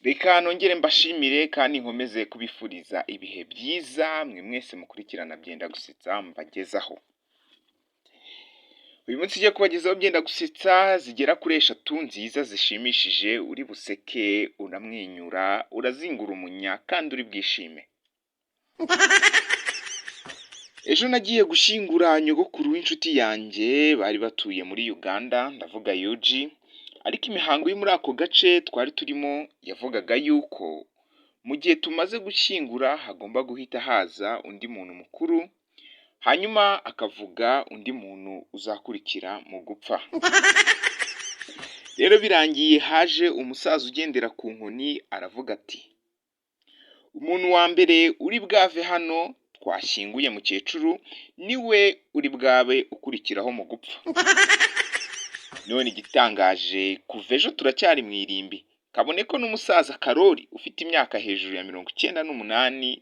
Reka nongere mbashimire kandi nkomeze kubifuriza ibihe byiza mwe mwese mukurikirana Byenda Gusetsa mbagezaho. Uyu munsi ngiye kubagezaho Byenda Gusetsa zigera kuri eshatu nziza zishimishije, uri buseke, uramwenyura, urazingura umunya kandi uri bwishime. Ejo nagiye gushyingura nyogokuru w'inshuti yanjye bari batuye muri Uganda, ndavuga UG, ariko imihango yo muri ako gace twari turimo yavugaga yuko mu gihe tumaze gushyingura hagomba guhita haza undi muntu mukuru, hanyuma akavuga undi muntu uzakurikira mu gupfa. Rero birangiye haje umusaza ugendera ku nkoni aravuga ati umuntu wa mbere uri bwave hano twashyinguye mukecuru niwe uri bwabe ukurikiraho mu gupfa. None igitangaje kuva ejo turacyari mu irimbi, kabone ko n'umusaza Karori ufite imyaka hejuru ya 98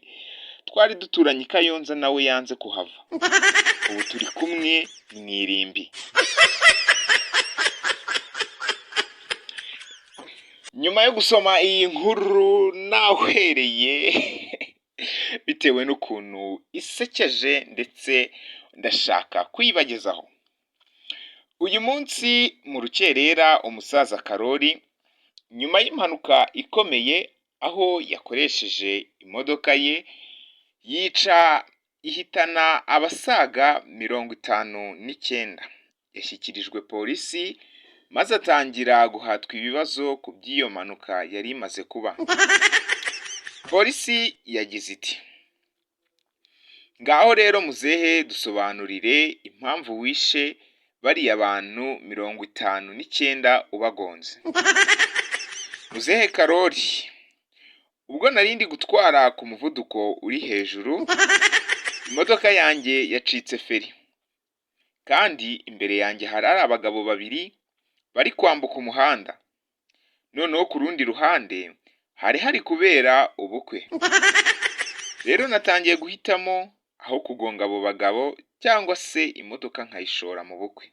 twari duturanye i Kayonza nawe yanze kuhava. Ubu turi kumwe mu irimbi. Nyuma yo gusoma iyi nkuru nahwereye bitewe n'ukuntu isekeje ndetse ndashaka kuyibagezaho. Uyu munsi mu rukerera umusaza Karori nyuma y'impanuka ikomeye aho yakoresheje imodoka ye yica ihitana abasaga 59, yashyikirijwe polisi maze atangira guhatwa ibibazo ku by'iyo mpanuka yari imaze kuba. Polisi yagize iti ngaho rero muzehe dusobanurire impamvu wishe bariya bantu 59 ubagonze. Muzehe Karori, ubwo nari ndi gutwara ku muvuduko uri hejuru, imodoka yanjye yacitse feri kandi imbere yanjye hari abagabo babiri bari kwambuka umuhanda, noneho ku rundi ruhande hari hari kubera ubukwe. Rero natangiye guhitamo aho kugonga abo bagabo cyangwa se imodoka nkayishora mu bukwe.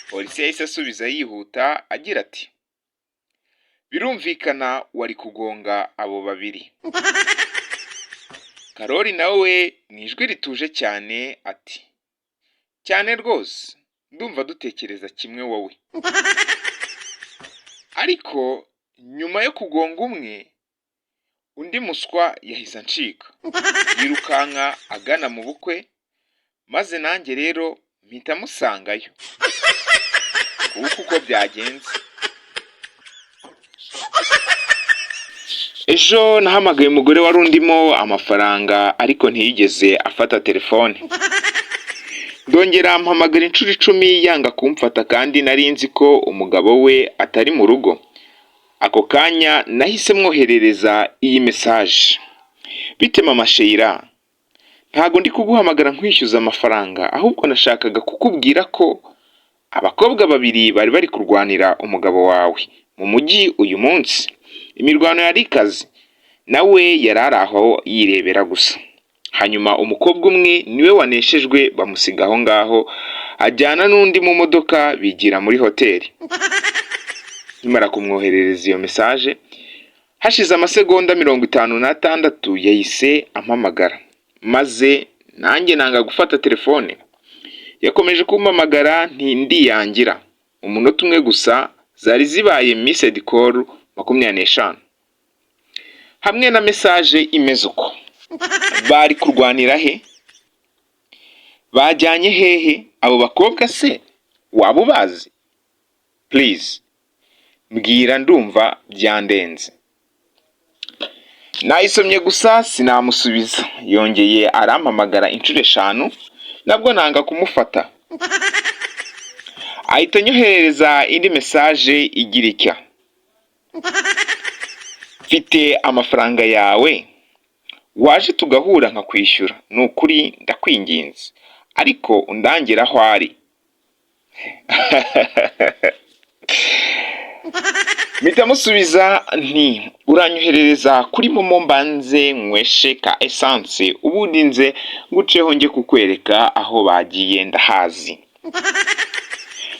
Polisi yahise asubiza yihuta agira ati birumvikana wari kugonga abo babiri. Karori nawe mu ijwi rituje cyane ati cyane rwose ndumva dutekereza kimwe wowe. Ariko nyuma yo kugonga umwe, undi muswa yahise ancika, yirukanka agana mu bukwe, maze nanjye rero mpita musangayo. Nguko uko byagenze. Ejo nahamagaye umugore wari undimo amafaranga ariko ntiyigeze afata telefone. Ndongera mpamagara inshuro 10 yanga kumfata kandi nari nzi ko umugabo we atari mu rugo. Ako kanya nahise mwoherereza iyi message. Bite mama Sheila? Ntago ndi kuguhamagara nkwishyuza amafaranga ahubwo nashakaga kukubwira ko abakobwa babiri bari bari kurwanira umugabo wawe mu mujyi uyu munsi. Imirwano yari ikaze, nawe yari ari aho yirebera gusa. Hanyuma umukobwa umwe niwe waneshejwe bamusiga aho ngaho, ajyana n'undi mu modoka bigira muri hoteli. Nkimara kumwoherereza iyo message, hashize amasegonda 56 yahise ampamagara, maze nanjye nanga gufata telefone. Yakomeje kumpamagara ntindiyangira, umunota umwe gusa zari zibaye missed call 25 hamwe na message imeze uko. Bari kurwanira he? Bajyanye hehe? Abo bakobwa se waba ubazi? Please mbwira ndumva byandenze. Nayisomye gusa sinamusubiza, yongeye arampamagara inshuro 5 nabwo nanga kumufata. Ahita anyoherereza indi message igira itya: mfite amafaranga yawe, waje tugahura nkakwishyura, ni ukuri ndakwinginze, ariko undangire aho ari. Mpita musubiza nti uranyoherereza kuri momo mbanze nyweshe ka essence ubundi nze nguceho njye kukwereka aho bagiye ndahazi.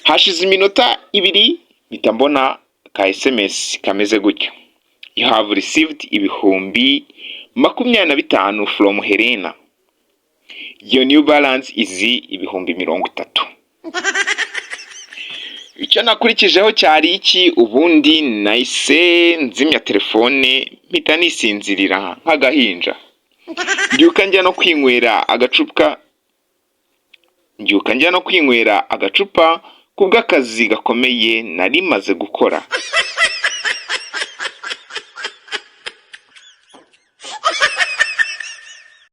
Hashize iminota 2 mpita mbona ka SMS kameze gutyo. "You have received 25,000 from Helena. Your new balance is 30,000." Icyo nakurikijeho cyari iki? Ubundi nahise nzimya telefone, mpita nisinzirira nk'agahinja. Mbyuka njya no kwinywera agacupa kubw'akazi gakomeye nari maze gukora.